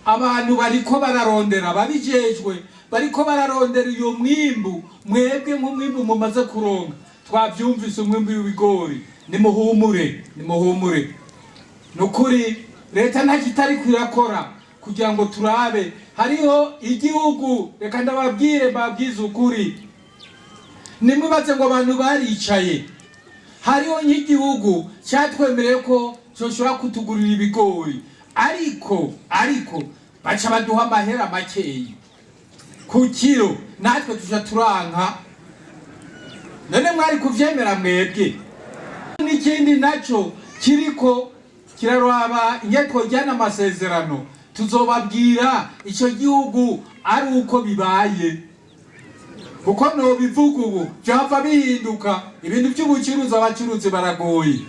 Abantu bariko bararondera, babijejwe bariko bararondera uyo mwimbu. Mwebwe nk'umwimbu mumaze kuronka, twavyumvise, umwimbu w'ibigori, nimuhumure, nimuhumure. Nukuri leta ntacyo itariko irakora kugira ngo turabe. Hariho igihugu, reka ndababwire, mbabwize ukuri, nimwibaze ngo abantu baricaye. Hariho nk'igihugu cyatwemereye ko cyoshobora kutugurira ibigori, ariko baca baduha amahera makeyi ku kiro, natwe tuja turanka. None mwari kuvyemera mwebwe? N'ikindi naco kiriko kiraraba ingene twojyana amasezerano, tuzobabwira ico gihugu ari uko bibaye, kuko nobivuga ubu vyava bihinduka. Ibintu vy'ubucuruzi, abacuruzi baragoye,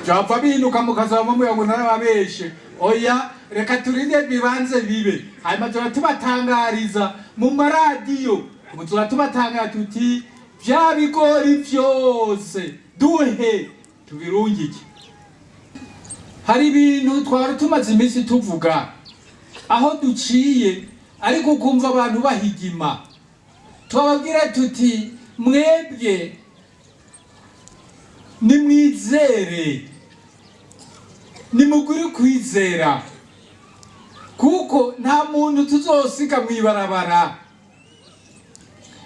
vyava bihinduka mukazaba mubwira ngo narababeshe. Oya, reka turinde bibanze bibe, hanyuma tuba tubatangariza mu maradiyo, tuba tubatangara tuti vya bigori vyose duhe tubirungike. Hari ibintu twari tumaze iminsi tuvuga aho duciye, ariko ukumva abantu bahigima. Twababwira tuti mwebwe nimwizere, nimugure kwizera, kuko nta muntu tuzosiga mw'ibarabara,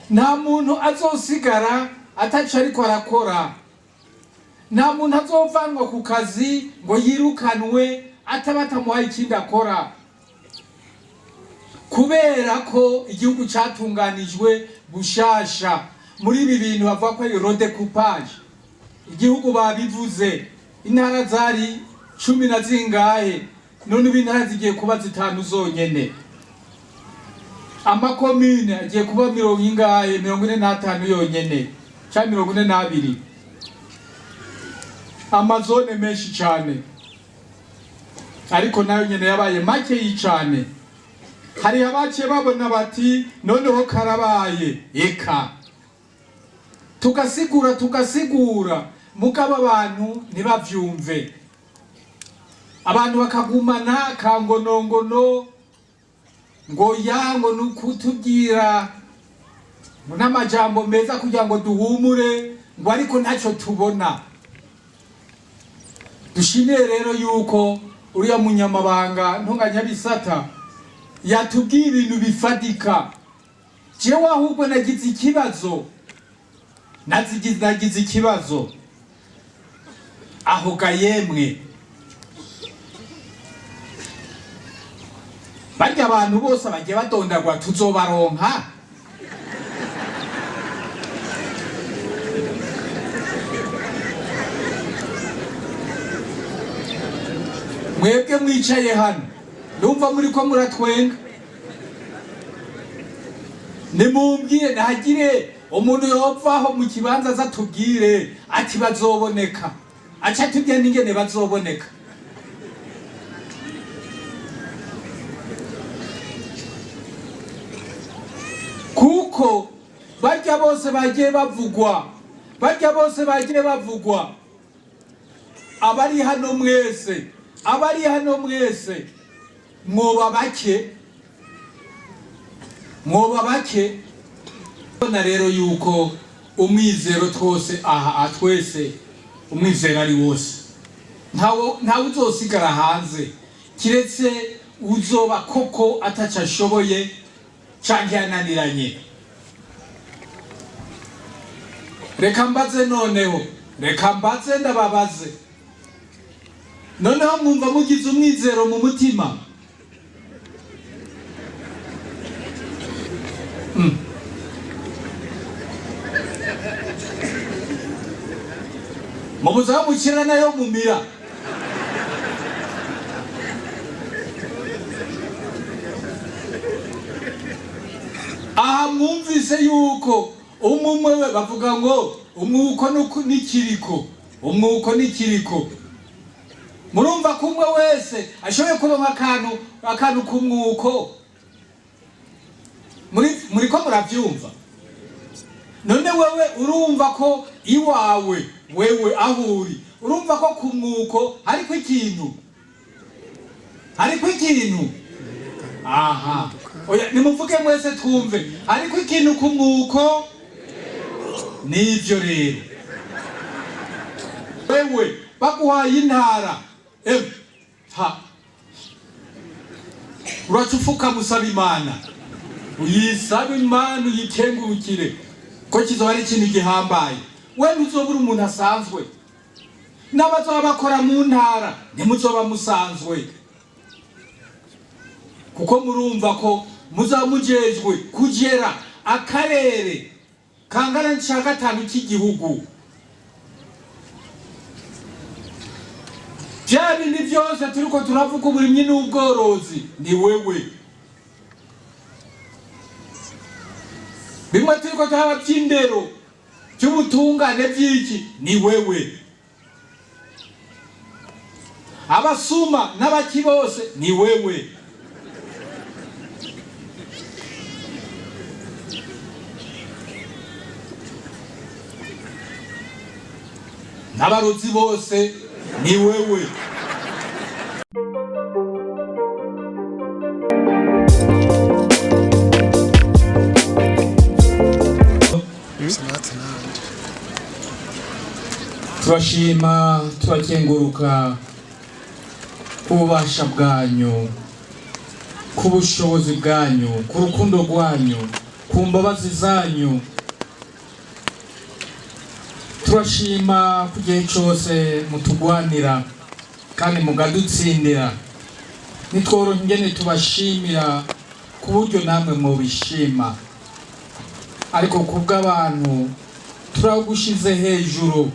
nta muntu azosigara ataco ariko arakora, nta muntu azovanwa ku kazi ngo yirukanwe ataba atamuhaye ikindi akora, kubera ko igihugu catunganijwe gushasha. Muri ibi bintu bavuga ko ari redécoupage, igihugu babivuze, intara zari cumi na zingahe, none ubu intara zigiye kuba zitanu zonyene, amakomine agiye kuba mirongo ingahe, 45 yonyene canke 42, amazone menshi cane, ariko nayo nyene yabaye makeyi cane. Hari abaciye babona bati noneho karabaye. Eka tugasigura, tugasigura, mugabo abantu ntibavyumve, abantu bakagumana kangonongono ngo ya ngo nukutubwira ngo n'amajambo meza kugira ngo duhumure, ngo ariko ntacyo tubona. Dushimiye rero yuko uriya munyamabanga ntunganyabisata yatubwiye ibintu bifatika. Jewe ahubwo nagize ikibazo, nagize ikibazo aho ga yemwe. Barya abantu bose bagiye badondagwa tuzobaronka? Mwebwe mwicaye hano, ndumva muriko muratwenga. Nimumbwire, ntihagire umuntu yopfaho mu kibanza aza tubwire ati bazoboneka, aca tubwire n'ingene bazoboneka. Kuko barya bose bagiye bavugwa, barya bose bagiye bavugwa, abari hano mwese, abari hano mwese mwoba bake, mwoba bake. Bona rero yuko umwizero twose aha, twese umwizero ari wose, ntawe uzosigara hanze, kiretse uzoba koko ataco ashoboye canke yananiranye. Reka mbaze noneho, reka mbaze, ndababaze noneho: mwumva mugize umwizero mu mutima? Mubuze aho mukira nayo mumira. Aha mwumvise yuko umwe we bavuga ngo umwuko n'ikiriko, umwuko n'ikiriko. Murumva ko umwe wese ashoboye kuronka akantu k'umwuko. Muriko muravyumva? None wewe urumva ko iwawe, wewe aho uri, urumva ko ku mwuko hariko ikintu? Hariko ikintu? Aha, oya, nimuvuge mwese twumve. Hariko ikintu ku mwuko? Nivyo rero, wewe baguhaye intara, ha, uraca ufukama usaba Imana, uyisaba Imana, uyikengurukire, ko kizoba ari ikintu gihambaye. We ntuzobura umuntu asanzwe, n'abazoba bakora mu ntara ntimuzoba musanzwe, kuko murumva ko muzaba mujejwe kugera akarere kangana n'ica gatanu cy'igihugu. Bya bindi byose turiko turavuga, uburimyi n'ubworozi, ni wewe. Bimwe turiko turaba by'indero, by'ubutungane, by'iki, ni wewe. Abasuma n'abaki bose, ni wewe. N'abarozi bose, ni wewe. Sinatse nanjye. Turashima, turakenguruka ububasha bwanyu, ku bushobozi bwanyu, ku rukundo rwanyu, ku mbabazi zanyu. Turashima ku gihe cyose mutugwanira kandi mukadutsindira. Nitworoha ingene tubashimira ku buryo namwe mubishima, ariko kubw'abantu turagushize hejuru,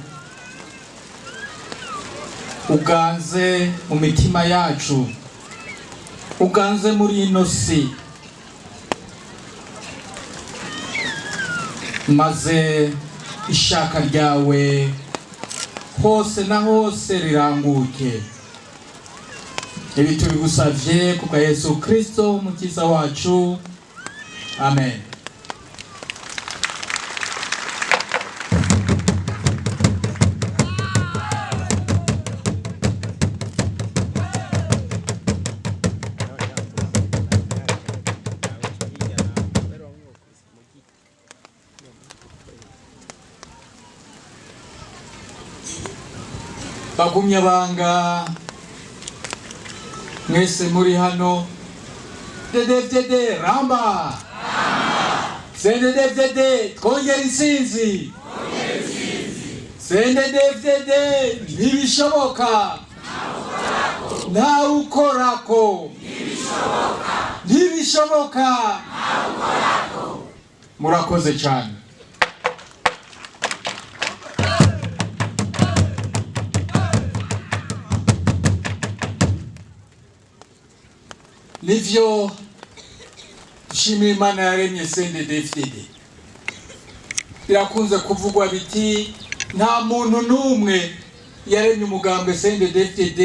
uganze mu mitima yacu, uganze muri ino si, maze ishaka ryawe hose na hose riranguke. Ibi tubigusavye kubwa Yesu Kristo umukiza wacu, amen. Bagumya banga mwese muri hano, CNDD-FDD ramba! CNDD-FDD twongera intsinzi! CNDD-FDD ntibishoboka, ntawe ukorako, ntibishoboka. Murakoze cyane. Nivyo, dushimira Imana yaremye CNDD-FDD. Birakunze kuvugwa biti nta muntu n'umwe yaremye umugambwe CNDD-FDD,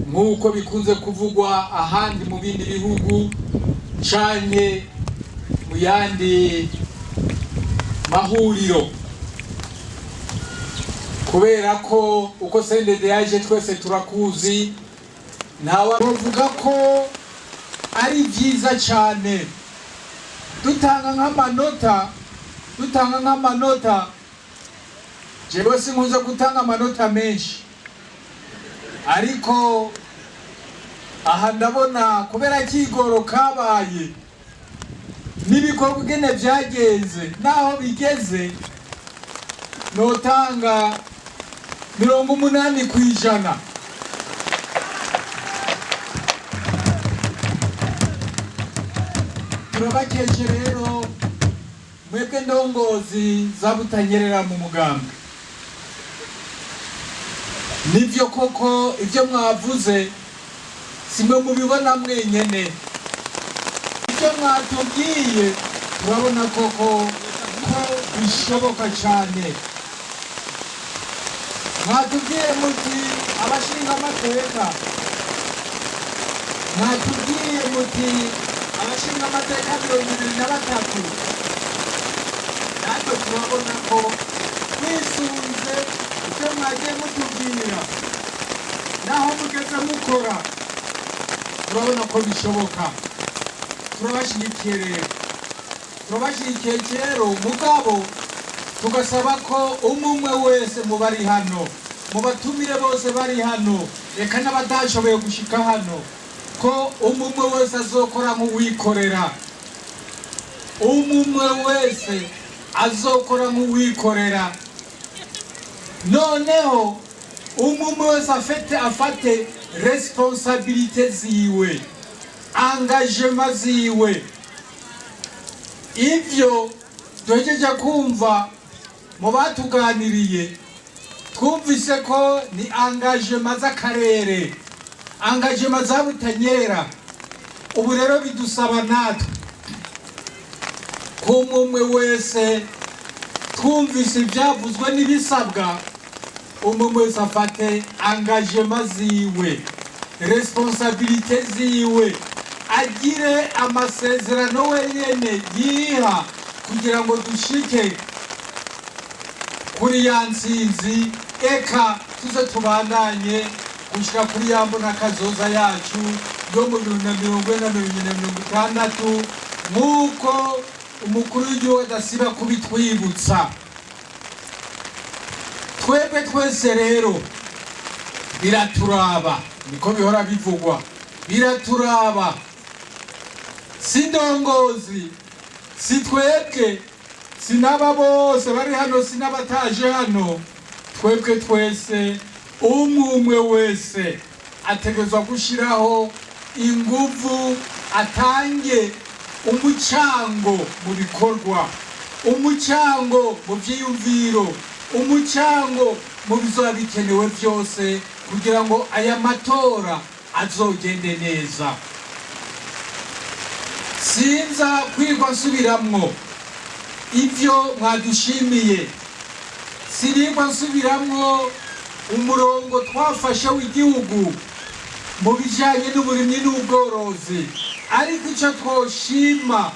nk'uko bikunze kuvugwa ahandi mu bindi bihugu canke mu yandi mahuriro, kubera ko uko CNDD yaje twese turakuzi. Ntawe bavuga ko ari byiza cyane. Dutanga nk'amanota, jewe sinkunze gutanga amanota menshi, ariko aha ndabona kubera kigoro kabaye n'ibikorwa ingene byagenze n'aho bigeze, notanga 80%. Turabakeje rero mwebwe ndongozi za Butanyerera mu mugambwe. Nivyo koko ibyo mwavuze simwe mubibona mwenyene, ibyo mwatubwiye turabona koko ko bishoboka cyane. Mwatubwiye muti abashinga amateka, mwatubwiye muti abashinga amateka 23, natwe turabona ko twisunze ibyo mwagiye mutubwira naho mugeze mukora. Turabona ko bishoboka. Turabashyigikiye rero, turabashyigikiye rero. Mugabo tugasaba ko umwe umwe wese mu bari hano, mu batumire bose bari hano, reka n'abatashoboye gushika hano, ko umwe umwe wese azokora nk'uwikorera, umwe umwe wese azokora nk'uwikorera. Noneho umwe umwe wese afate responsabilités ziwe, engagement ziwe. Ivyo duhejeje kumva mu batuganiriye, twumvise ko ni engagement z'akarere, engagement za Butanyerera. Ubu rero bidusaba natwe ko umwe umwe wese, twumvise ibyavuzwe n'ibisabwa, umwe umwe wese afate engagement ziwe, responsabilités ziwe, agire amasezerano wenyene yiha kugira ngo dushike kuri ya ntsinzi, eka tuze tubandanye gushika kuri ya mbona kazoza yacu yo mu 2040 na 2060, nk'uko umukuru w'igihugu adasiba kubitwibutsa. Twebwe twese rero biraturaba, niko bihora bivugwa, biraturaba. Si ndongozi, si twebwe, si n'aba bose bari hano, si n'abataje hano, twebwe twese, umwe umwe wese ategerezwa gushyiraho inguvu, atange umucango mu bikorwa, umucango mu vyiyumviro, umucango mu bizoba bikenewe byose kugira ngo aya matora azogende neza. Sinza kwirwa nsubiramwo ivyo mwadushimiye, sinirwa nsubiramwo umurongo twafashe w'igihugu mu bijanye n'uburimyi n'ubworozi. Ariko icyo twoshima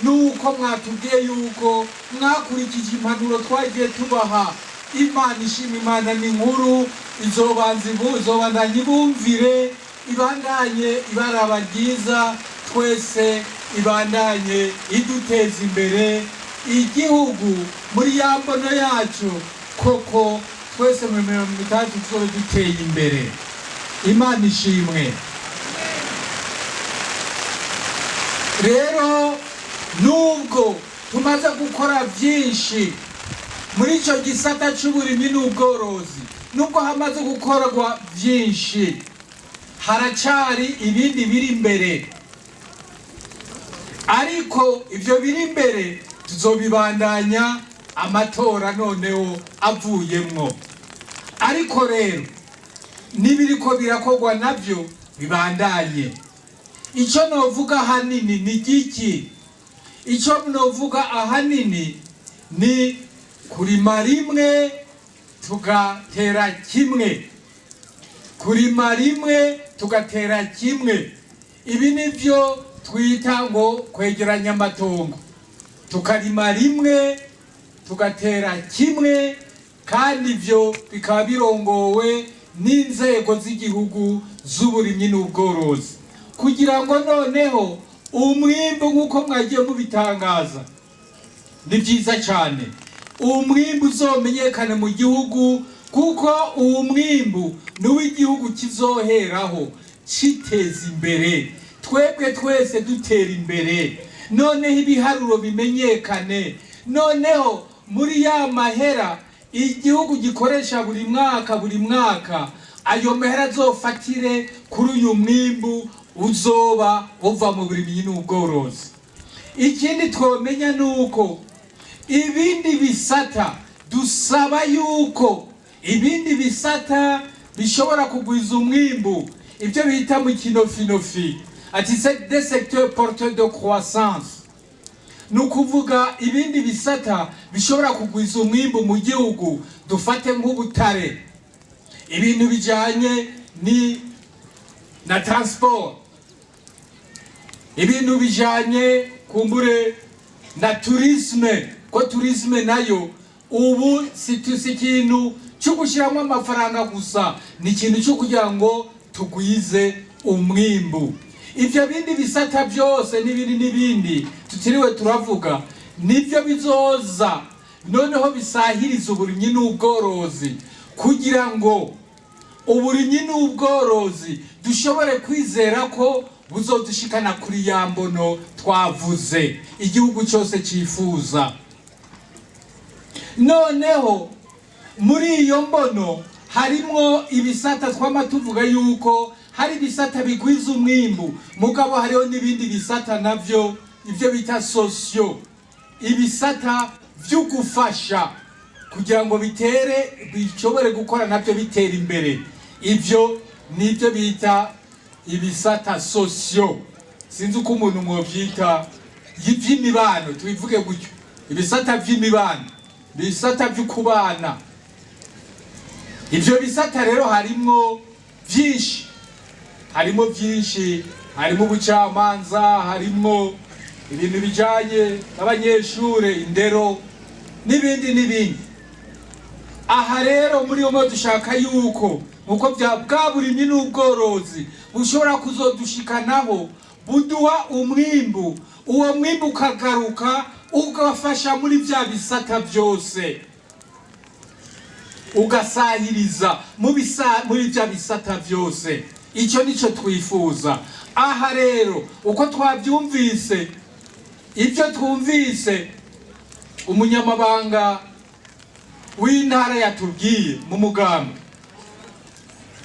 ni uko mwatubwiye yuko mwakurikije impanuro twagiye tubaha. Imana ishima, Imana ni nkuru, izobanza izobandanya ibumvire, ibandanye ibaraba ryiza twese, ibandanye iduteza imbere igihugu muri ya mbono yacu. Koko twese mu 60 tuzobe duteye imbere. Imana ishimwe. Rero nubwo tumaze gukora byinshi muri icyo gisata cy'uburimyi n'ubworozi, nubwo hamaze gukorwa byinshi, haracari ibindi biri imbere. Ariko ibyo biri imbere tuzobibandanya amatora noneho avuyemwo. Ariko rero n'ibiriko birakorwa nabyo bibandanye. Icyo novuga ahanini ni giki? Icyo novuga ahanini ni kurima rimwe tugatera kimwe, kurima rimwe tugatera kimwe. Ibi nibyo twita ngo kwegeranya amatongo, tukarima rimwe tugatera kimwe, kandi ibyo bikaba birongowe n'inzego z'igihugu z'uburimyi n'ubworozi, kugira ngo noneho umwimbu, nk'uko mwagiye mubitangaza, ni byiza cyane, umwimbu uzomenyekane mu gihugu, kuko uwo mwimbu ni uw'igihugu kizoheraho kiteza imbere, twebwe twese dutera imbere. Noneho ibiharuro bimenyekane, noneho muri ya mahera igihugu gikoresha buri mwaka, buri mwaka, ayo mahera azofatire kuri uyu mwimbu uzoba uva mu burimyi n'ubworozi. Ikindi twomenya ni uko ibindi bisata, dusaba yuko ibindi bisata bishobora kugwiza umwimbu, ibyo bita mu kinofinofi ati des secteurs porteurs de croissance, ni ukuvuga ibindi bisata bishobora kugwiza umwimbu mu gihugu, dufate nk'ubutare, ibintu bijyanye ni na transport, ibintu bijyanye kumbure na tourisme, ko tourisme nayo ubu si ikintu cyo gushyiramo amafaranga gusa, ni ikintu cyo kugira ngo tugwize Umwimbu. Ivyo bindi bisata byose n'ibindi n'ibindi tutiriwe turavuga, nibyo bizoza noneho bisahiriza uburimyi n'ubworozi, kugira ngo uburimyi n'ubworozi dushobore kwizera ko buzodushikana kuri ya mbono twavuze igihugu cyose cyifuza. Noneho muri iyo mbono harimwo ibisata twama tuvuga yuko hari ibisata bigwiza umwimbu, mugabo hariho n'ibindi bisata navyo, ibyo bita sociaux, ibisata vyo gufasha kugira ngo bitere, bishobore gukora navyo bitera imbere. Ivyo nibyo bita ibisata sociaux, sinzi uko umuntu mwovyita, ivy'imibano, tubivuge gutyo, ibisata vy'imibano, ibisata vy'ukubana. Ivyo bisata rero harimwo vyinshi, harimo byinshi, harimo ubucamanza, harimo ibintu bijanye n'abanyeshure, indero, n'ibindi n'ibindi. Aha rero muri iyo dushaka yuko nkuko bya bwa burimyi n'ubworozi bushobora kuzodushikanaho, buduha umwimbu, uwo mwimbu ukagaruka ugafasha muri bya bisata byose, ugasahiriza muri bya bisata byose. Icyo nicyo twifuza. Aha rero uko twabyumvise, ibyo twumvise umunyamabanga w'intara yatubwiye mu mugambi,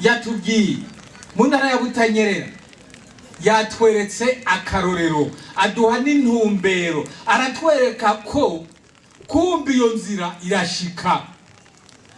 yatubwiye mu ntara ya Butanyerera, yatweretse akarorero, aduha n'intumbero, aratwereka ko kumva iyo nzira irashika.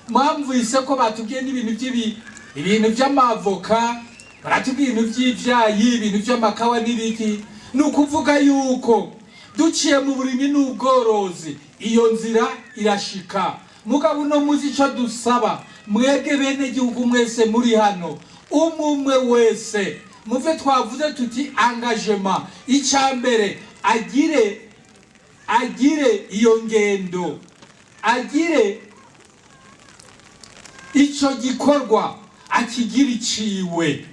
Mwamvise ko batubwiye n'ibintu by'ibi, ibintu by'amavoka, baratubwiye ibintu by'ivyayi, ibintu by'amakawa n'ibiki. Ni ukuvuga yuko duciye mu burimyi n'ubworozi iyo nzira irashika. Mugabo uno muzi ico dusaba mwebwe bene gihugu mwese muri hano, umwe umwe wese muve twavuze tuti engagement, icya mbere agire iyo ngendo, agire ico gikorwa, akigira iciwe,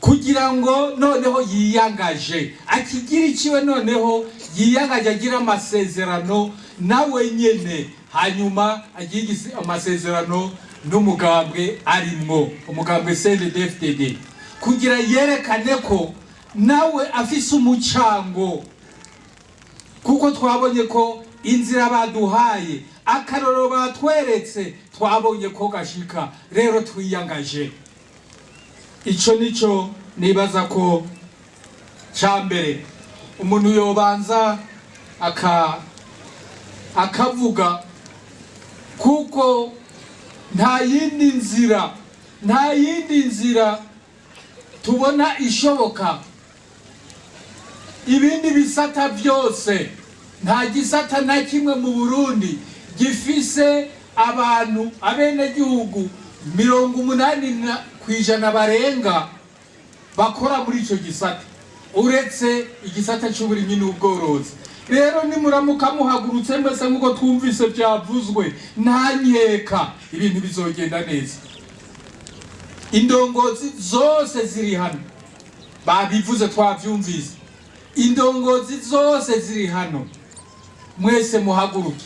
kugira ngo noneho yiyangaje, akigira iciwe, noneho yiyangaje, agira amasezerano nawe nyene, hanyuma agire amasezerano n'umugambwe arimwo, umugambwe CNDD-FDD, kugira yerekane ko nawe afise umucango, kuko twabonye ko inzira baduhaye, akarorero batweretse, twabonye ko gashika. Rero twiyangaje. Ico nico nibaza ko ca mbere umuntu yobanza akavuga, kuko nta yindi nzira, nta yindi nzira tubona ishoboka. Ibindi bisata byose, nta gisata na kimwe mu Burundi gifise abantu, abenegihugu 80% barenga bakora muri ico gisata, uretse igisata c'uburimyi n'ubworozi. Rero nimuramuka muhagurutse mwese nk'uko twumvise byavuzwe, nta nkeka ibintu bizogenda neza. Indongozi zose ziri hano babivuze, twavyumvise. Indongozi zose ziri hano, mwese muhaguruke.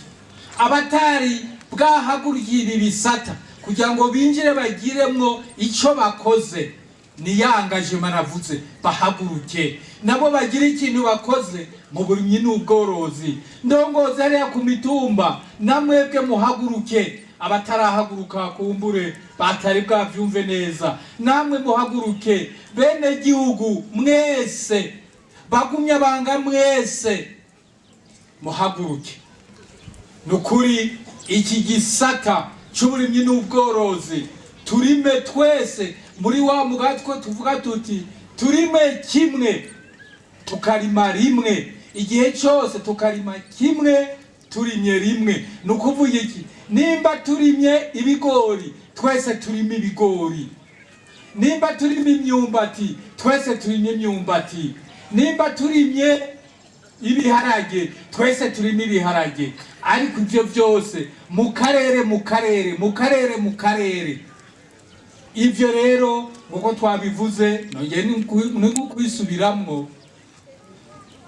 Abatari bwahagurukiye ibi bisata kugira ngo binjire bagiremwo ico bakoze, ni ya engagement navuze, bahaguruke nabo bagire ikintu bakoze mu burimyi n'ubworozi. Ndongozi hariya ku mitumba, namwebwe muhaguruke. Abatarahaguruka, kumbure batari bwavyumve neza, namwe muhaguruke. Bene gihugu mwese, bagumye banga, mwese muhaguruke. Ni ukuri iki gisata c'uburimyi n'ubworozi turime twese muri wa mugatwe tuvuga tuti turime kimwe, tukarima rimwe, igihe cyose tukarima kimwe, turimye rimwe. Ni ukuvuga iki? Nimba turimye ibigori, twese turime ibigori. Nimba turimo imyumbati, twese turimo imyumbati. Nimba turimye ibiharage, twese turimo ibiharage. Ariko ibyo byose mu karere, mu karere, mu karere, mu karere. Ivyo rero, nkuko twabivuze, nongeye ni kwisubiramwo,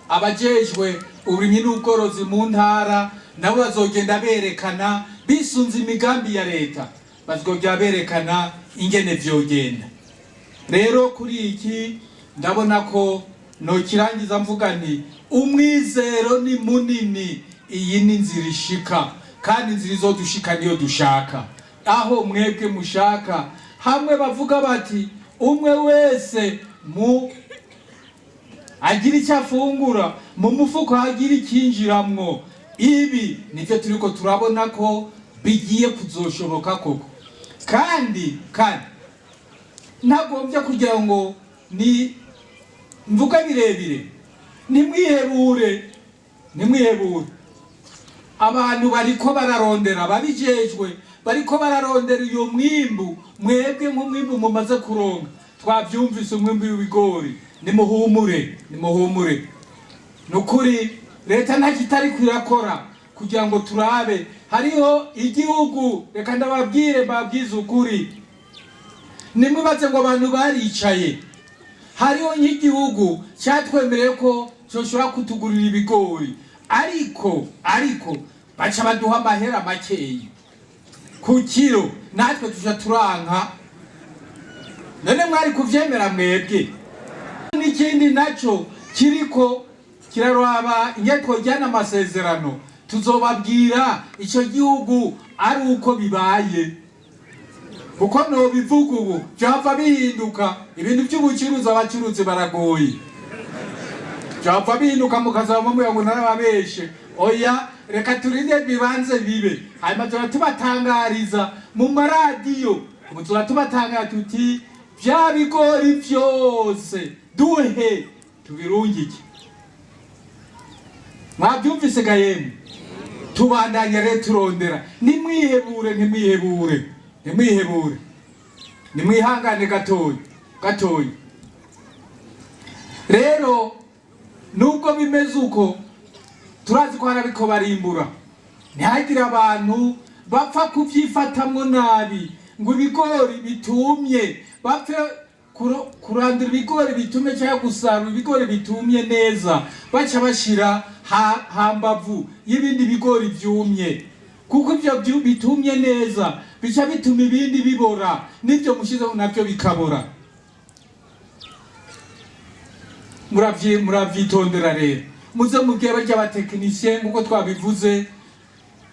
abajejwe uburimyi n'ubworozi mu ntara nabo bazogenda berekana bisunze imigambi ya leta, bazogenda berekana ingene vyogenda. Rero kuri iki ndabona ko nokirangiza mvuga nti umwizero ni munini. Iyi ni inzira ishika, kandi inzira izodushika niyo dushaka, aho mwebwe mushaka, hamwe bavuga bati umwe wese mu agira icyo afungura mu mufuko, hagira ikinjiramwo. Ibi nivyo turiko turabona ko bigiye kuzoshoboka koko. Kandi ntagombye kugira ngo ni mvuga birebire. Nimwihebure, nimwihebure. Abantu bariko bararondera, babijejwe bariko bararondera iyo mwimbu. Mwebwe nk'umwimbu mumaze kuronka, twavyumvise, umwimbu w'ibigori, nimuhumure, nimuhumure. Nukuri leta nta kitariko irakora kugira ngo turabe. Hariho igihugu, reka ndababwire, mbabwize ukuri, nimwibaze ngo abantu baricaye. Hariho nk'igihugu cyatwemereye ko cyoshobora kutugurira ibigori, ariko baca baduha amahera makeyi ku kiro, natwe tuja turanka. None mwari kuvyemera mwebwe? N'ikindi naco kiriko kiraraba ingene twojyana amasezerano, tuzobabwira ico gihugu ari uko bibaye, kuko nobivuga ubu vyava bihinduka. Ibintu vy'ubucuruzi, abacuruzi baragoye, vyava bihinduka mukazaba muvuga ngo narababeshe. Oya, reka turinde bibanze bibe, hanyuma tuba tubatangariza mu maradiyo, tuba tubatangara tuti vya bigori vyose duhe tubirungike. Mwabyumvise ga yemwe? Tubandanye rero turondera. Nimwihebure, ntimwihebure, ntimwihebure, nimwihangane gatoya gatoya. Rero nubwo bimeze uko, turazi ko harabiko barimbura. Ntihagire abantu bapfa kubyifatamwo nabi ngo ibigori bitumye, bapfe kurandura ibigori bitumye cyangwa gusarura ibigori bitumye neza, baca bashira hambavu y'ibindi bigori vyumye, kuko ivyo bitumye neza bica bituma ibindi bibora, n'ivyo mushizeho navyo bikabora. Muravyitondera rero, muze mubwiye barya abatekinisiye nk'uko twabivuze,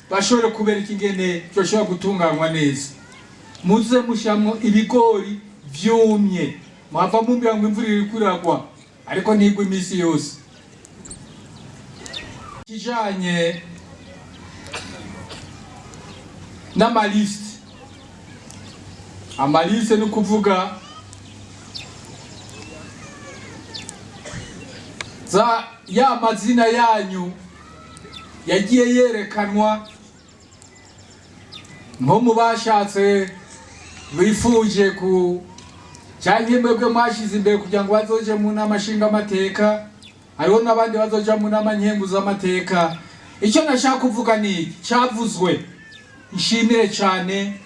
bashobore kubereka ingene vyoshobora gutunganywa neza. Muze mushiramwo ibigori vyumye. Mwava mumbwira ngo imvura iriko iragwa, ariko ntigwa imisi yose. Kijanye n'amalisite, amaliste ni ukuvuga za ya mazina yanyu yagiye yerekanwa nko mu bashatse bifuje ku canke mwebwe mwashize imbere kugira ngo bazoje mu nama nshingamateka, hariho n'abandi bazoja mu nama nkenguzamateka. Icyo nashaka kuvuga ni iki cavuzwe. Nshimire cyane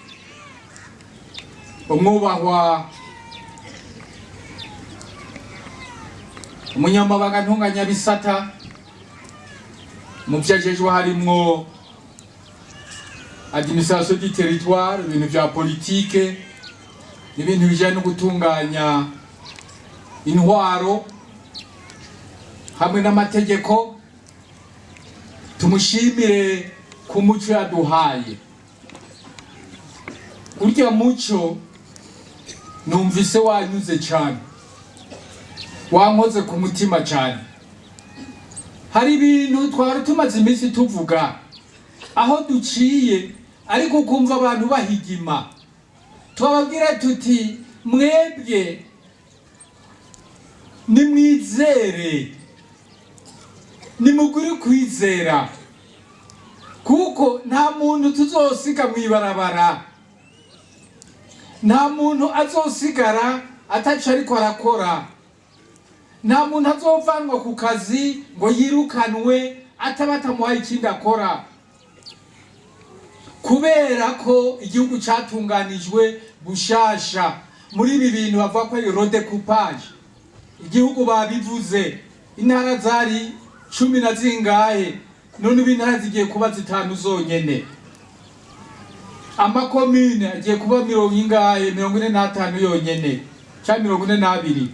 umwubahwa umunyamabanga ntunganyabisata mu vyo ajejwe harimwo administration du territoire, ibintu vya politike n'ibintu bijanye no gutunganya intwaro hamwe n'amategeko. Tumushimire ku muco yaduhaye. Urya muco numvise wanyuze cyane, wankoze ku mutima cyane. Hari ibintu twari tumaze iminsi tuvuga aho duciye, ariko ukumva abantu bahigima. Twababwira tuti mwebwe nimwizere, nimugure kwizera, kuko nta muntu tuzosiga mw'ibarabara, nta muntu azosigara ataco ariko arakora, nta muntu azovanwa ku kazi ngo yirukanwe ataba atamuhaye ikindi akora, kubera ko igihugu catunganijwe Bushasha muri ibi bintu bavuga ko ari redécoupage. Igihugu babivuze, intara zari cumi na zingahe? None ubu intara zigiye kuba zitanu zonyene. Amakomine agiye kuba mirongo ingahe? 45 yonyene cyangwa 42.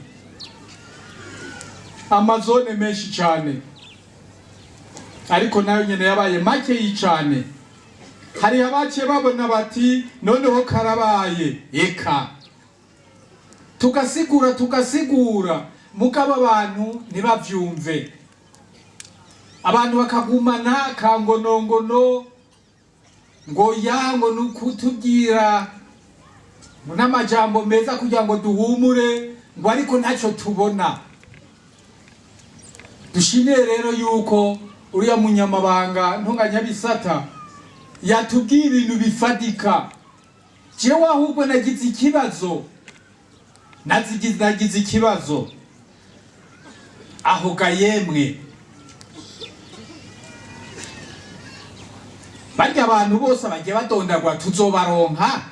Amazone menshi cyane, ariko nayo nyene yabaye makeyi cyane. Hari abaciye babona bati: "Noneho karabaye." Eka tugasigura, tugasigura, mugabo abantu ntibavyumve. Abantu bakagumana kangonongono ngo ya ngo ni ukutubwira ngo n'amajambo meza kugira ngo duhumure, ngo ariko ntacyo tubona. Dushimiye rero yuko uriya munyamabanga ntunganyabisata yatubwiye ibintu bifatika. Jewe ahubwo nagize ikibazo, nagize ikibazo aho ga yemwe. Barya abantu bose bagiye badondagwa, tuzobaronka?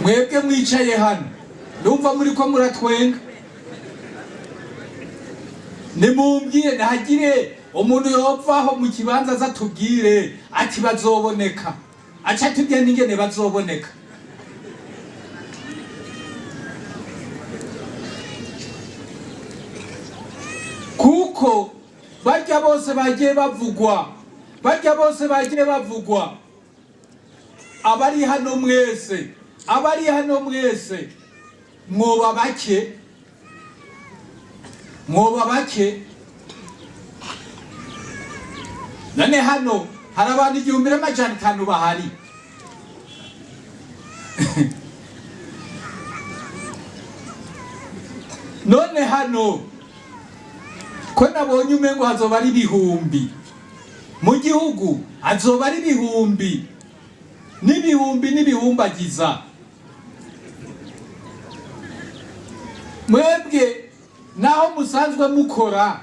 Mwebwe mwicaye hano, ndumva muri ko muratwenga. Nimumbwire, ntihagire umuntu yopfaho mu kibanza aza tubwire ati bazoboneka, aca tubwire n'ingene bazoboneka. Kuko barya bose bagiye bavugwa, barya bose bagiye bavugwa, abari hano mwese, abari hano mwese mwoba bake, mwoba bake. None hano hari abantu 1500 bahari. None hano ko nabonye umengo hazoba ari ibihumbi, mu gihugu hazoba ari ibihumbi n'ibihumbi n'ibihumbagiza. Mwebwe naho musanzwe mukora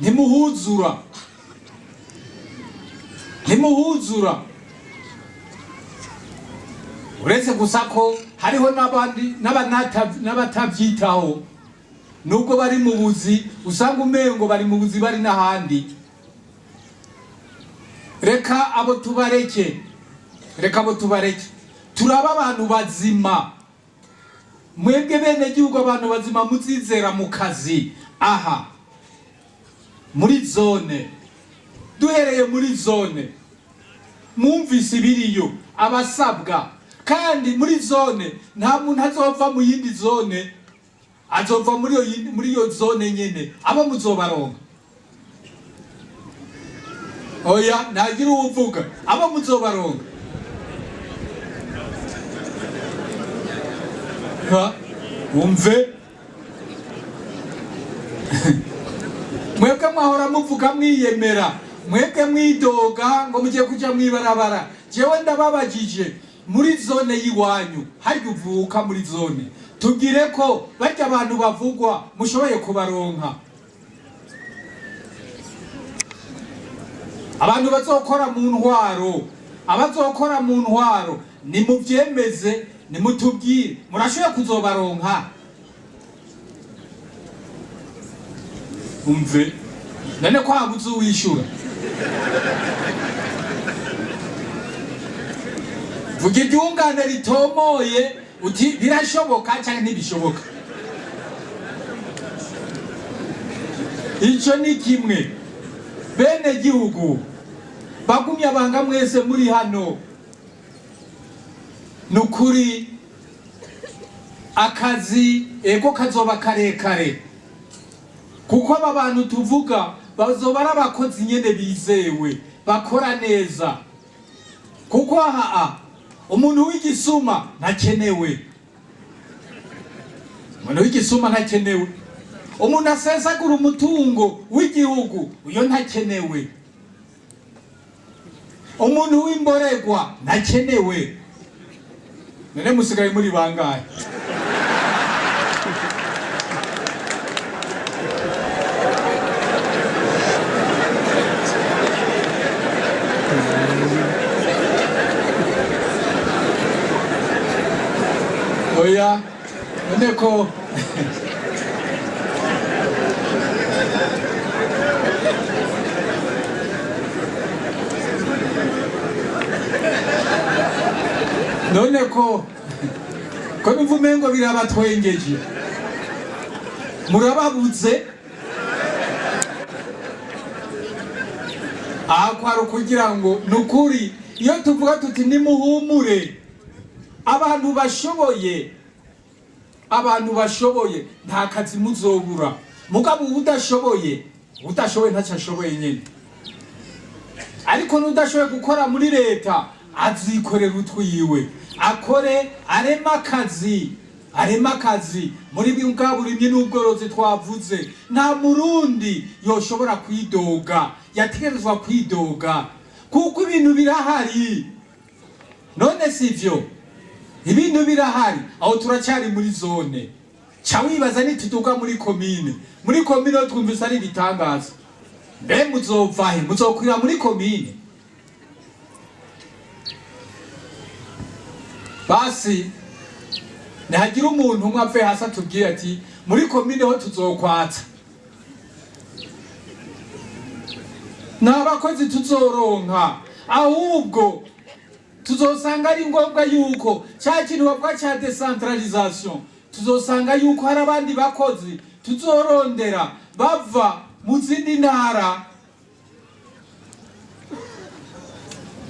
ntimuhuzura, ntimuhuzura, uretse gusa ko hariho n'abandi n'abatabyitaho, nubwo bari mu buzi, usanga umengo bari mu buzi bari n'ahandi. Reka abo tubareke, reka abo tubareke. Turaba abantu bazima, mwebwe bene gihugu, abantu bazima muzizera mu kazi aha muri zone. Duhereye muri zone, mwumvise ibiriyo abasabwa. Kandi muri zone nta muntu azova mu yindi zone, azova muri iyo zone nyene. Abo muzobaronka? Oya, ntagira uwuvuga. Abo muzobaronka? Ha, umve, mwebwe mwahora muvuga mwiyemera, mwebwe mwidoga ngo mugiye kuja mwibarabara. Jewe ndababajije, muri zone y'iwanyu harya uvuka muri zone, tubwire ko barya abantu bavugwa mushoboye kubaronka? Abantu bazokora mu ntwaro, abazokora mu ntwaro, nimuvyemeze, nimutubwire, murashoboye kuzobaronka? Umve, none ko habuze uwishura? Vuga iryungane ritomoye uti birashoboka cyangwa ntibishoboka. Icyo ni kimwe. Bene gihugu, bagumye abanga mwese muri hano, ni ukuri akazi ego kazoba karekare, kuko aba bantu tuvuga bazoba ari abakozi nyene bizewe, bakora neza. Kuko aha umuntu w'igisuma ntakenewe, umuntu w'igisuma ntakenewe, umuntu asesagura umutungo w'igihugu uyo ntakenewe, umuntu w'imboregwa ntakenewe. None musigaye muri bangahe? Oya, none ko none ko numva umengo birabatwengeje, murababuze. Aha kwari ukugira ngo ni ukuri, iyo tuvuga tuti nimuhumure, abantu bashoboye, abantu bashoboye nta kazi muzobura. Mugabo udashoboye, udashoboye ntacyo ashoboye nyine. Ariko n'udashoboye gukora muri leta azikorera utwiwe, akore, arema akazi, arema akazi muri bwa burimyi n'ubworozi twavuze. Nta Murundi yoshobora kwidoga, yategerezwa kwidoga, kuko ibintu birahari. None sivyo? Ibintu birahari. Aho turacyari muri zone, ca wibaza nituduga muri komine. Muri komine ho twumvise ari ibitangaza. Mbe muzovahe? Muzokwira muri komine? Basi nihagira umuntu umwe ave hasi atubwire ati muri komine ho tuzokwatsa, nta bakozi tuzoronka, ahubwo tuzosanga ari ngombwa yuko cya kintu bavuga cya décentralisation, tuzosanga yuko hari abandi bakozi tuzorondera bava mu zindi ntara.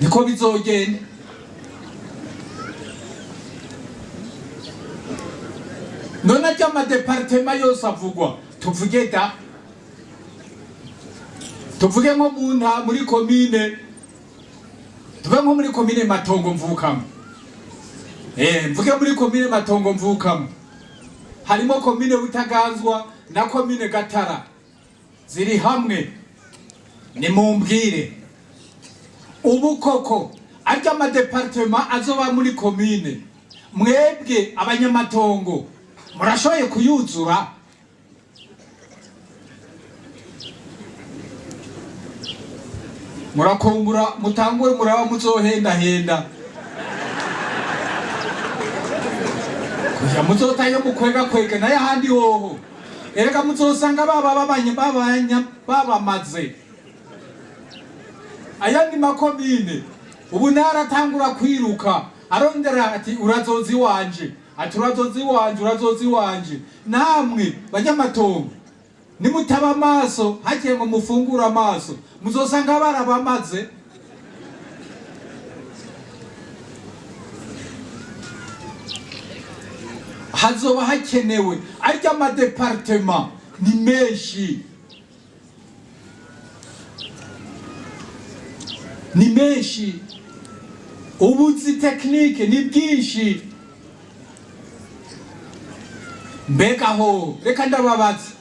Niko bizogenda. None arya ama départements yose avugwa, tuvuge da, tuvuge nko mu nta muri komine, tuvuge nko muri komine Matongo mvukamo. Mvuge muri komine Matongo mvukamo, harimo komine Butaganzwa na komine Gatara ziri hamwe. Nimumbwire ubu koko arya ama départements azoba muri komine, mwebwe abanyamatongo murashoboye kuyuzura? Murakumbura mutangure muraba muzohendahenda kuja muzotayo mukwega kwega. Naye ahandi hoho erega muzosanga baba babanye babanya babamaze. Ayandi makomine ubu naratangura kwiruka arondera ati urazoza iwanje, ati urazoza iwanje, urazoza iwanje. Namwe banyamatongo, nimutaba amaso hagiye ngo mufungure amaso, muzosanga barabamaze. Hazoba hakenewe arya ama départements ni menshi, ni menshi, ubuzi technique ni bwinshi. Mbega ho reka ndababaza,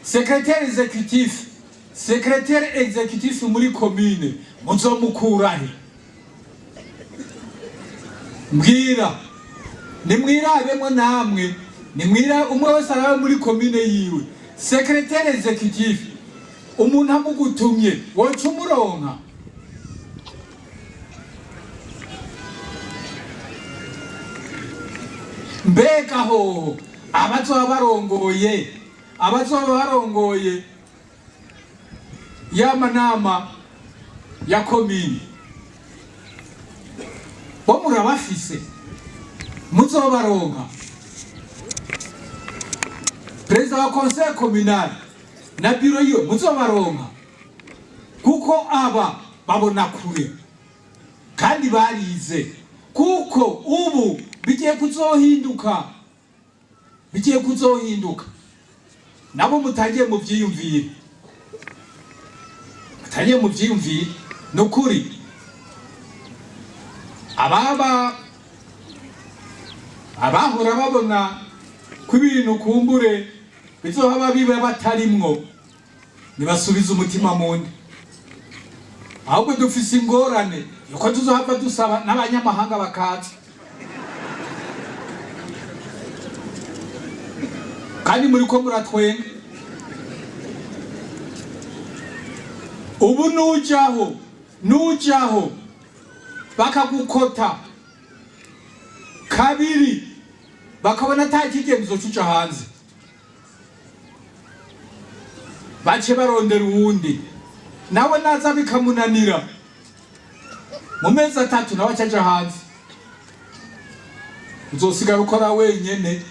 secrétaire exécutif, secrétaire exécutif muri commune muzomukurahe? Mbwira, nimwirabemwo namwe, nimwira umwe wese arabe muri commune yiwe, secrétaire exécutif umuntu amugutumye woca umuronka? Mbega hoho abazoba barongoye, abazoba barongoye ya manama ya komine bo murabafise? Muzobaronka? Perezida wa conseil communal na bureau yiwe muzobaronka? Kuko aba babona kure kandi barize, kuko ubu bigiye kuzohinduka, bigiye kuzohinduka. Nabo mutangiye muvyiyumvire, mutangiye muvyiyumvire. Ni ukuri, ababa abahora babona ko ibintu kumbure bizohaba biba batarimwo, nibasubize umutima mu nda. Ahubwo dufise ingorane yuko tuzohava dusaba n'abanyamahanga bakaza, kandi muriko muratwenga. Ubu nujaho, nujaho bakagukota kabiri. Bakabona ata kigenzo cuca hanze, bace barondera uwundi, nawe naza bikamunanira, mu mezi 3 nawe acaja hanze, uzosigara ukora wenyene.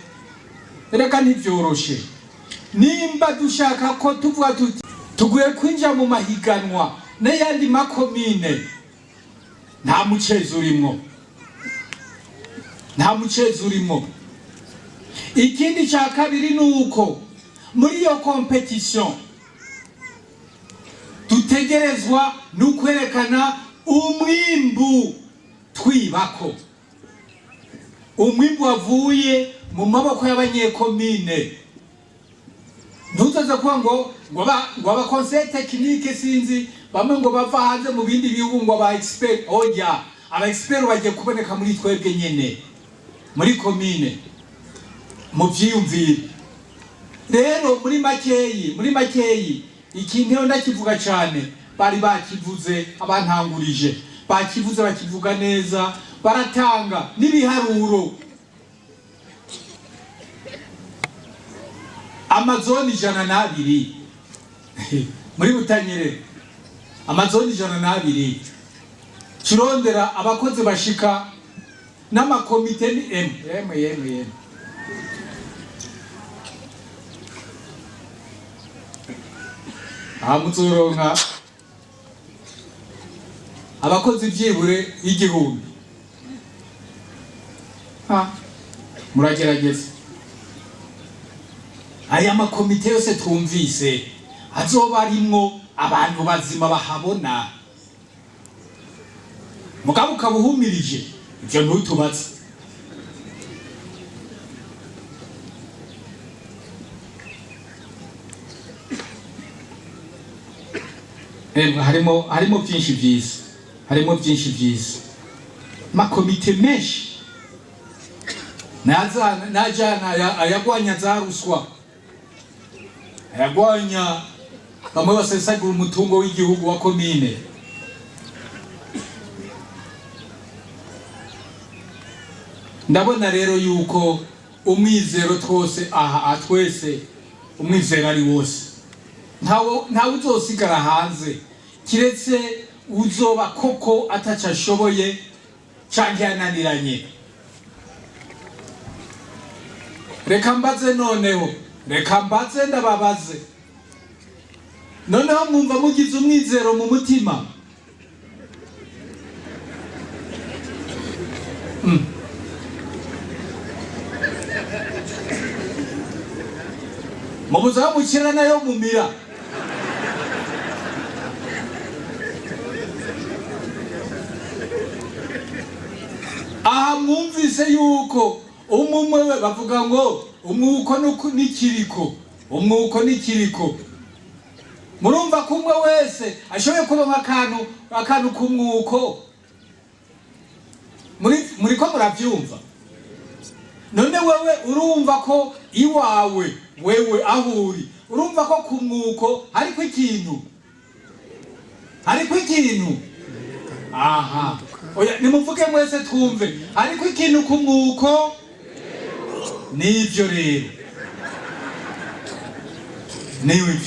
Reka, ntivyoroshe. Nimba dushaka ko tuvuga tuti tuguye kwinjira mu mahiganwa n'ayandi makomine, nta mucezo urimwo, nta mucezo urimwo. Ikindi cya kabiri ni uko muri iyo compétition dutegerezwa no kwerekana umwimbu twibako, umwimbu wavuye mu maboko y'abanyekomine. Ntuzoze kuba ngo aba conseillers techniques, sinzi, bamwe ngo bava hanze mu bindi bihugu, ngo aba experts. Oya, aba experts bagiye kuboneka muri twebwe nyene, muri komine, mu vyiyumvire. Rero muri makeyi, ikintu iyo ndakivuga cyane, bari bakivuze, abantangurije bakivuze, bakivuga neza, baratanga n'ibiharuro. Amazoni 102 muri Butanyerera, amazoni 102, kirondera abakozi bashika n'amakomite ni m m m m. Aha muzoronka abakozi vyibure 1000. Ha, muragerageza. Aya makomite yose twumvise azoba arimwo abantu bazima bahabona. Mugabo ukaba uhumirije, ivyo ntutubaze. Emwe, harimo byinshi byiza, harimo byinshi byiza, makomite menshi najana ayagwanya za ruswa, ayagwanya bamwe basesagura umutungo w'igihugu wa komine. Ndabona rero yuko umwizero twose aha, twese umwizero ari wose, ntawe uzosigara hanze, kiretse uzoba koko ataco ashoboye canke yananiranye. Reka mbaze noneho, reka mbaze, ndababaze noneho: mwumva mugize umwizero mu mutima? Mubuze aho mukira nayo mumira. Aha mwumvise yuko umwe we bavuga ngo umwuko n'ikiriko, umwuko n'ikiriko. Murumva ko umwe wese ashoboye kuronka akantu k'umwuko. Muriko muravyumva? None wewe urumva ko iwawe, wewe aho uri, urumva ko ku mwuko hariko ikintu, hariko ikintu aha? Oya, nimuvuge mwese twumve: hariko ikintu ku mwuko? Nivyo rero, nivyo.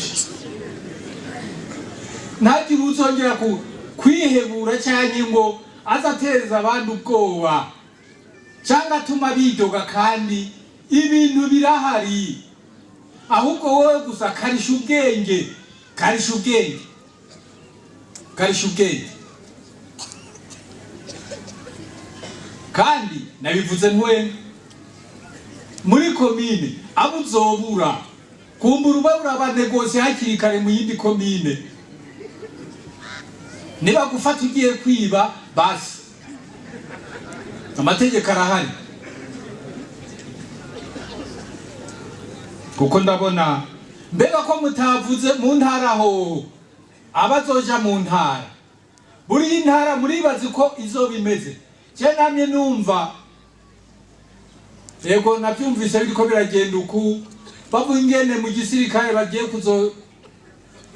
Ntagire uzongera ku kwihebura cyangwa ngo aza atereza abandi ubwoba cyangwa atuma bidoga, kandi ibintu birahari. Ahubwo wowe gusa karisha ubwenge, karisha ubwenge, karisha ubwenge. Kandi nabivuze ntwenga, muri komine abo uzobura, kumbura uba urabanegose hakiri kare mu yindi komine. Niba gufata ugiye kwiba, basi amategeko arahari. Kuko ndabona, mbega ko mutavuze mu ntara hoho, abazoja mu ntara, buri ntara muribazi ko izoba imeze? Je namye numva, yego, navyumvise biriko biragenda uku, bavuga ingene mu gisirikare bagiye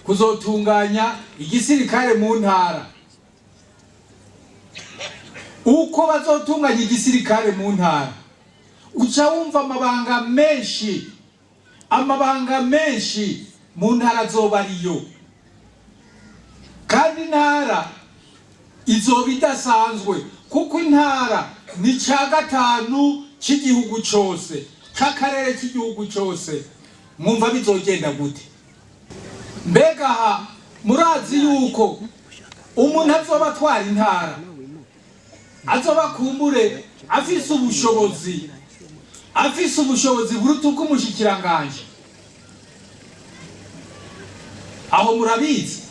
kuzotunganya igisirikare mu ntara. Uko bazotunganya igisirikare mu ntara, Uca wumva amabanga menshi, amabanga menshi mu ntara azoba ariyo, kandi intara izoba idasanzwe, kuko intara ni ca gatanu cy'igihugu cyose, c'akarere k'igihugu cyose. Mwumva bizogenda gute? Mbega aha murazi yuko umuntu azoba atwara intara azoba kumbure afise ubushobozi buruta ubw'umushikiranganje? Aho murabizi?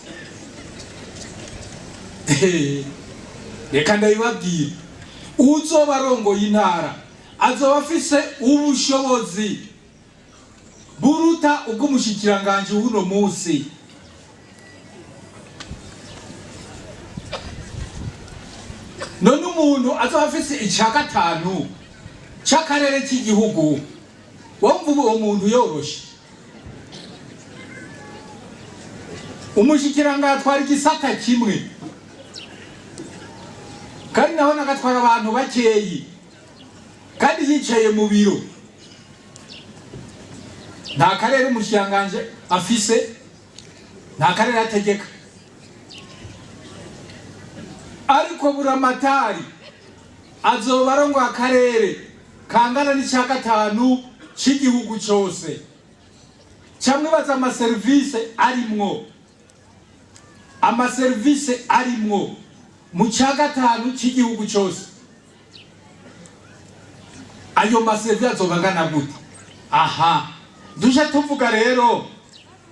Reka ndabibabwira: uzoba arongoye intara azoba afise ubushobozi buruta ubw'umushikiranganje w'uno munsi. None umuntu azoba afise ica gatanu c'akarere k'igihugu, wumva uwo muntu yoroshe? Umushikiranganje atwara igisata kimwe, kandi naho nagatwara abantu bakeyi, kandi yicaye mu biro. Nta karere umushikiranganje afise, nta karere ategeka. Ariko buramatari azoba arongoye akarere kangana n'icya gatanu c'igihugu cose. Camwibaza amaserivisi arimwo, amaserivisi arimwo mu cya gatanu cy'igihugu cyose, ayo maserivisi azoba angana gute? Aha duje tuvuga rero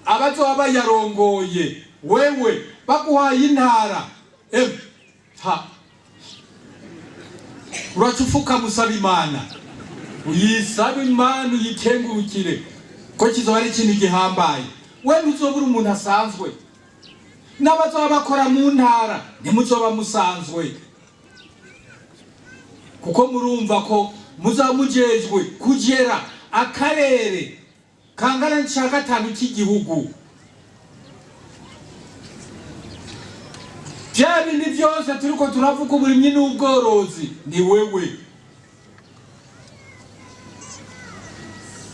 abazoba bayarongoye. Wewe baguhaye intara, em ha, uraca ufuka, usaba Imana, uyisaba Imana, uyikengurukire, ko kizoba ari ikintu gihambaye. We ntuzobura umuntu asanzwe, n'abazoba bakora mu ntara ntimuzoba musanzwe, kuko murumva ko muzaba mujejwe kugera akarere kangana n'ica gatanu cy'igihugu. Bya bindi byose turiko turavuga, uburimyi n'ubworozi, ni wewe.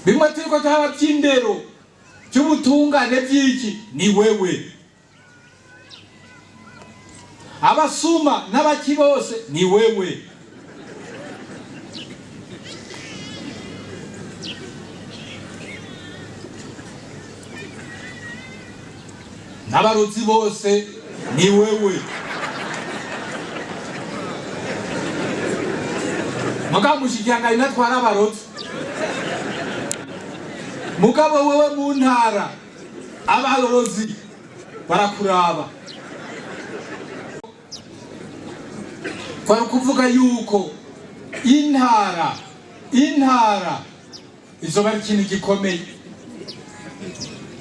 Bimwe turiko turaba by'indero, by'ubutungane, by'iki, ni wewe. Abasuma n'abaki bose, ni wewe. N'abarozi bose, ni wewe. Mugabo umushikiranganji ntatwara abarozi. Mugabo wewe mu ntara abarozi barakuraba. Kwari kuvuga yuko intara izoba ari ikintu gikomeye,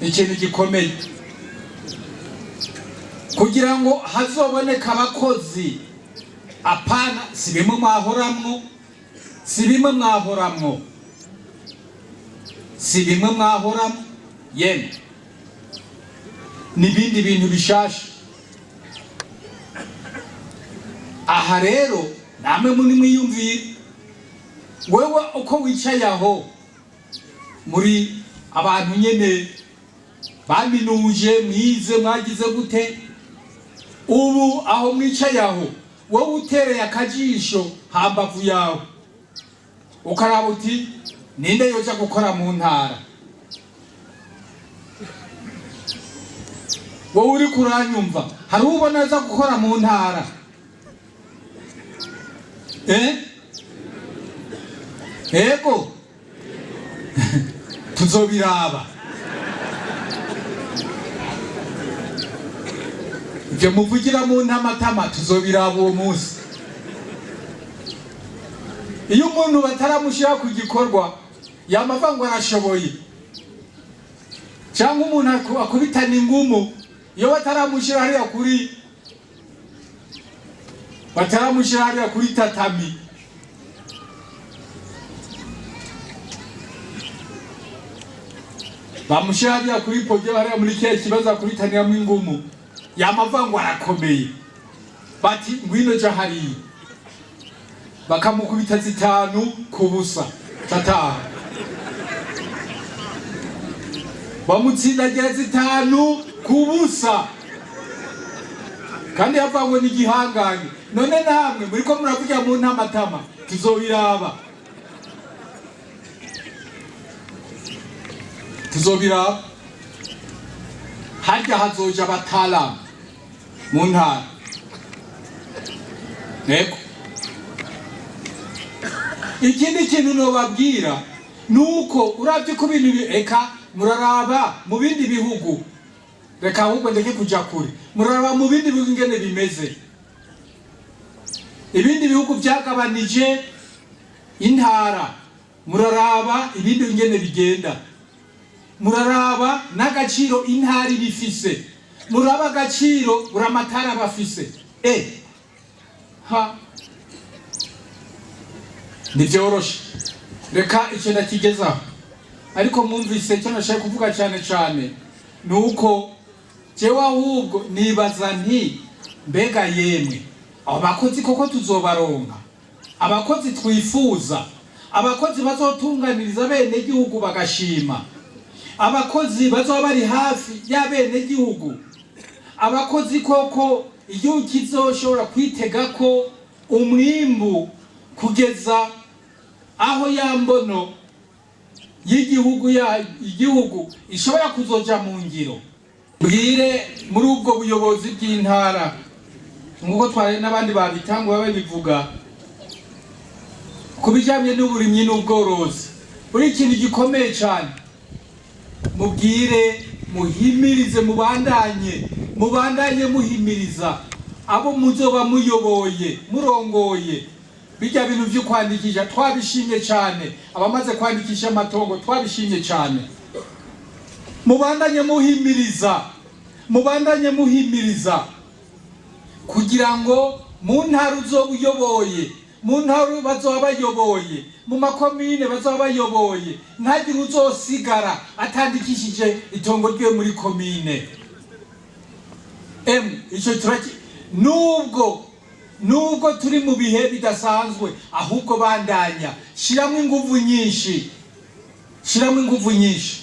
ikintu gikomeye, kugira ngo hazoboneke abakozi. Apana, si bimwe mwahoramwo, si bimwe mwahoramwo, si bimwe mwahoramwo yemwe, n'ibindi bintu bishasha. Aha rero namwe muri mwiyumvire, wewe uko wicaye aho muri abantu nyene baminuje, mwize, mwagize gute, ubu aho mwicaye aho, wowe utereye akajisho hambavu yawe ukaraba uti: "Ninde yoja gukora mu ntara?" Wowe uri kuranyumva, hari ubona aza gukora mu ntara? Eh, ego, tuzobiraba ibyo muvugira mu ntamatama, tuzobiraba uwo munsi. Iyo umuntu bataramushyira ku gikorwa yamava ngo arashoboye, cyangwa umuntu akubitana ingumu, iyo bataramushyira hariya kuri, bataramushyira hariya kuri tatami, bamushyira hariya kuri podium, hariya muri kiriya kibazo akubitaniramo ingumu, yamava ngo arakomeye. Bati: "Ngwino, ja hariya", bakamukubita 5-0. Tataha bamutsindagira 5-0, kandi havangwe n'igihangange. None namwe muriko muravugira mu ntamatama, tuzobiraba, tuzobiraba. Harya hazoja abataramu mu ntara. Ego, ikindi kintu nobabwira nuko uravye ko ibintu eka muraraba mu bindi bihugu, reka ahubwo ndeke kuja kure, muraraba mu bindi bihugu ingene bimeze. Ibindi bihugu vyagabanije intara, muraraba ibindi ingene bigenda, muraraba n'agaciro intara ibifise, muraba agaciro buramatara bafise. Ha, ntibyoroshe. Reka icyo ndakigezaho, ariko mwumvise icyo nashaka kuvuga cyane cyane ni uko jewe ahubwo nibaza nti: mbega yemwe, abo bakozi koko tuzobaronka? Abakozi twifuza, abakozi bazotunganiriza bene gihugu bagashima, abakozi bazoba bari hafi y'abenegihugu, abakozi koko igihugu kizoshobora kwitega ko umwimbu kugeza aho ya mbono y'igihugu ya igihugu ishobora kuzoja mu ngiro. Bwire muri ubwo buyobozi bw'intara, nk'uko twari n'abandi babitangwa babivuga ku bijyanye n'uburimyi n'ubworozi, buri ikintu gikomeye cyane. Mubwire, muhimirize, mubandanye muhimiriza abo muzoba muyoboye, murongoye. Bijya bintu byo kwandikisha twabishimye cyane, abamaze kwandikisha amatongo twabishimye cyane. Mubandanye muhimiriza, mubandanye muhimiriza kugira ngo mu ntara uzoba uyoboye, mu ntara bazoba bayoboye, mu makomine bazoba bayoboye, ntagire uzosigara atandikishije itongo ryiwe muri komine. Icyo turaki, nubwo turi mu bihe bidasanzwe, ahubwo bandanya shiramo inguvu nyinshi, shiramo inguvu nyinshi,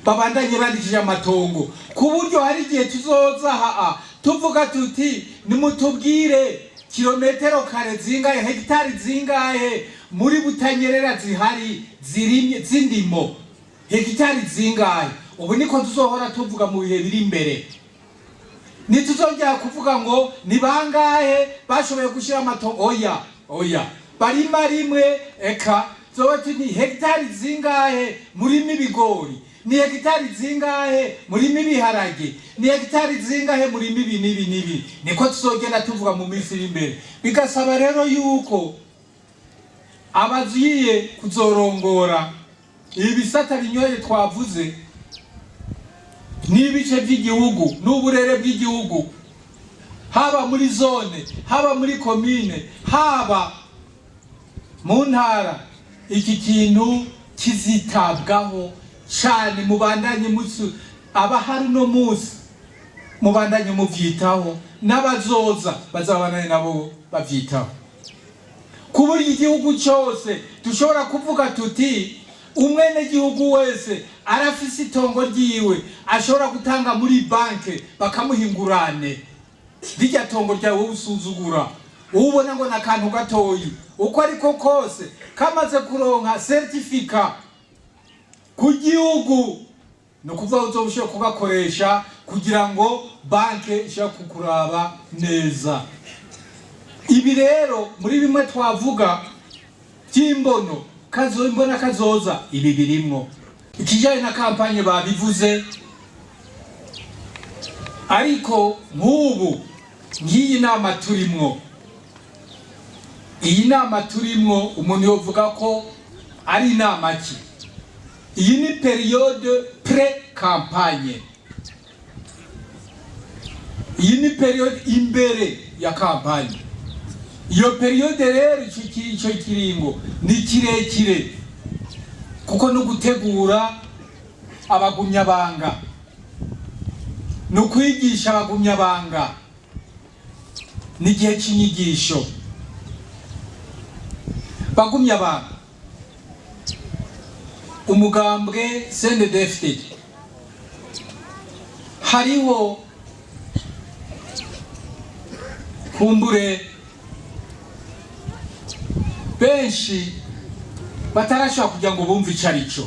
babandanye bandikije amatongo, ku buryo hari igihe tuzoza haa tuvuga tuti: nimutubwire kilometero kare zingahe, hegitari zingahe muri Butanyerera zihari zirimye z'indimo, hegitari zingahe. Ubu niko tuzohora tuvuga mu bihe biri imbere. Ntituzongera kuvuga ngo ni bangahe bashoboye gushyira amatongo. Oya, oya, barima rimwe. Eka zoba ni hegitari zingahe murima ibigori, ni hegitari zingahe murima ibiharage, ni hegitari zingahe murima ibi n'ibi n'ibi. Niko tuzogenda tuvuga mu minsi iri imbere. Bigasaba rero yuko abagiye kuzorongora ibi bisata binyuranye twavuze n'ibice by'igihugu n'uburere bw'igihugu, haba muri zone, haba muri komine, haba mu ntara, iki kintu kizitabwaho cyane. Mubandanye musu abahari uno munsi, mubandanye muvyitaho, n'abazoza bazabandanye nabo bavyitaho, ku buryo igihugu cyose dushobora kuvuga tuti: umwenegihugu wese arafise itongo ryiwe ashobora gutanga muri banke bakamuha ingurane. Rirya tongo ryawe usuzugura, ubona ngo ni akantu gatoyi, uko ariko kose kamaze kuronka certificat ku gihugu, ni ukuvuga uzoba ushobora kugakoresha kugira ngo banke ishobore kukuraba neza. Ibi rero muri bimwe twavuga by'imbono kazo, imbona kazoza, ibi birimwo. Ikijyanye na campagne babivuze, ariko nk'ubu nk'iyi nama turimwo, iyi nama turimwo, umuntu yovuga ko ari inama ki? Iyi ni période pré-campagne, iyi ni période imbere ya campagne. Iyo période rero, ico kiringo ni kirekire, kuko no gutegura abagumyabanga, ni ukwigisha abagumyabanga, n'igihe cy'inyigisho. Bagumyabanga, Umugambwe CNDD-FDD, hariho kumbure benshi batarashobora kugira ngo bumve ico ari cyo.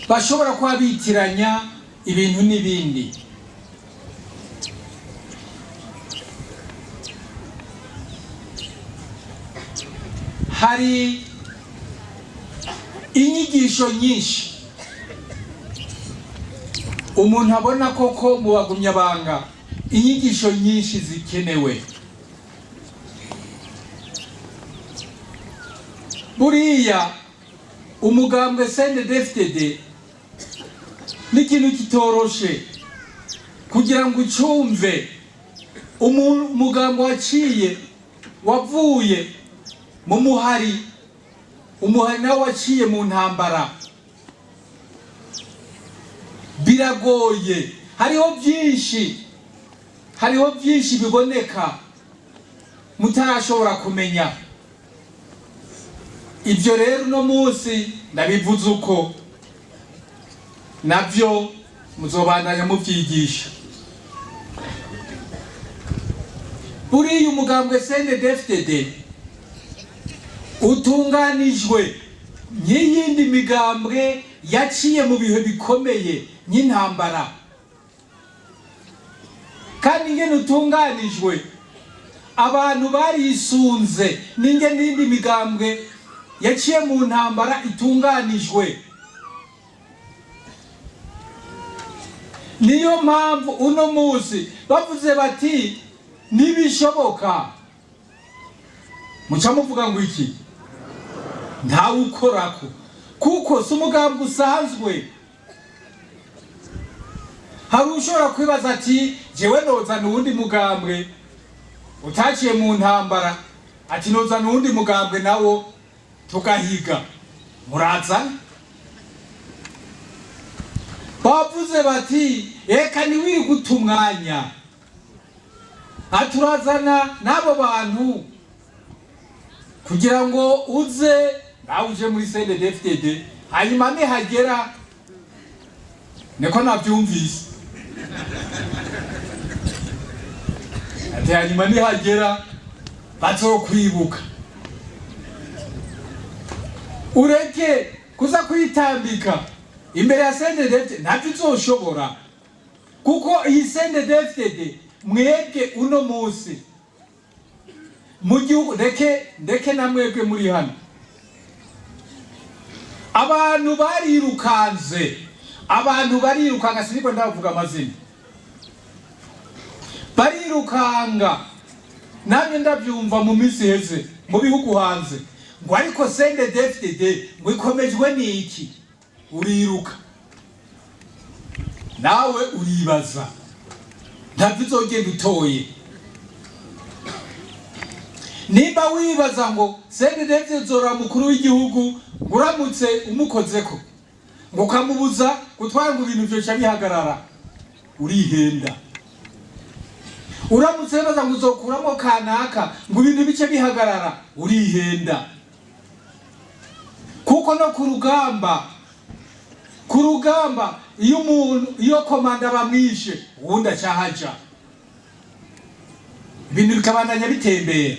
Bashobora kuba bitiranya ibintu n'ibindi. Hari inyigisho nyinshi umuntu abona koko mu bagumyabanga, inyigisho nyinshi zikenewe. Buriya umugambwe CNDD-FDD ni ikintu kitoroshe kugira ngo ucumve. Umugambo waciye, wavuye mu muhari, umuhari nawe waciye mu ntambara, biragoye. Hariho byinshi biboneka mutarashobora kumenya. Ibyo rero uno munsi ndabivuze uko, nabyo muzobandanya mubyigisha. Buriya umugambwe CNDD-FDD utunganijwe nk'iyindi migambwe yaciye mu bihe bikomeye nk'intambara, kandi ingene utunganijwe abantu barisunze n'ingene iyindi migambwe yaciye mu ntambara itunganijwe. Niyo mpamvu uno munsi bavuze bati ntibishoboka, muca muvuga ngo iki? Ntawe ukorako, kuko si umugambi usanzwe. Hari ushobora kwibaza ati jewe nozana uwundi mugambwe utaciye mu ntambara, ati nozana uwundi mugambwe nawo tugahiga. Murazana. Bavuze bati reka ntiwiri guta umwanya, aturazana n'abo bantu kugira ngo uze nawe uje muri CNDD-FDD, hanyuma nihagera, niko nabyumvise, ati hanyuma nihagera bazokwibuka, ureke kuza kwitambika imbere ya CNDD-FDD. Ntabyo uzoshobora, kuko iyi CNDD-FDD mwebwe uno munsi mu gihugu, ndeke ndeke na mwebwe muri hano, abantu barirukanze, abantu barirukanga, siniko ndavuga amazina, barirukanga. Namwe ndabyumva mu minsi iheze mu bihugu hanze ngo ariko CNDD-FDD ngo ikomejwe n'iki? Uriruka nawe uribaza, ntabwo uzogenda utoye. Nimba wibaza ngo CNDD-FDD uzora mukuru w'igihugu, ngo uramutse umukozeko ngo ukamubuza gutwara ngo ibintu vyoca bihagarara, urihenda. Uramutse wibaza ngo uzokuramo kanaka ngo ibintu bice bihagarara, urihenda, kuko no ku rugamba iyo umuntu, iyo komanda bamwishe, uwundi acahaja, ibintu bikabandanya bitembera.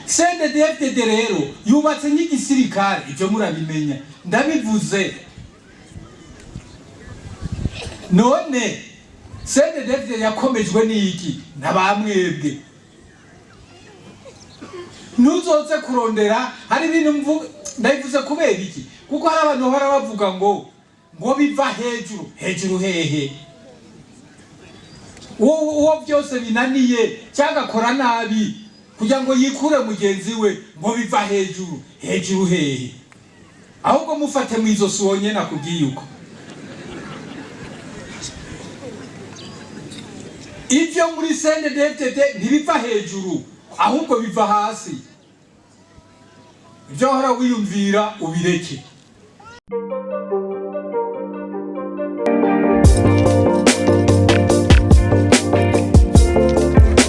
CNDD-FDD rero yubatse nk'igisirikare, ibyo murabimenya, ndabivuze. None CNDD-FDD yakomejwe n'iki? N'abamwebwe. Ntuzoze kurondera. Hari ibintu mvuga, ndabivuze kubera iki? Kuko hari abantu bahora bavuga ngo biva hejuru. Hejuru hehe? Uwo byose binaniye cyangwa akora nabi kugira ngo yikure mugenzi we, ngo biva hejuru. Hejuru hehe? Ahubwo mufate mu izosi wonyene akubwiye uko. Ibyo muri CNDD-FDD ntibiva hejuru, ahubwo biva hasi. Ibyo wahora wiyumvira ubireke.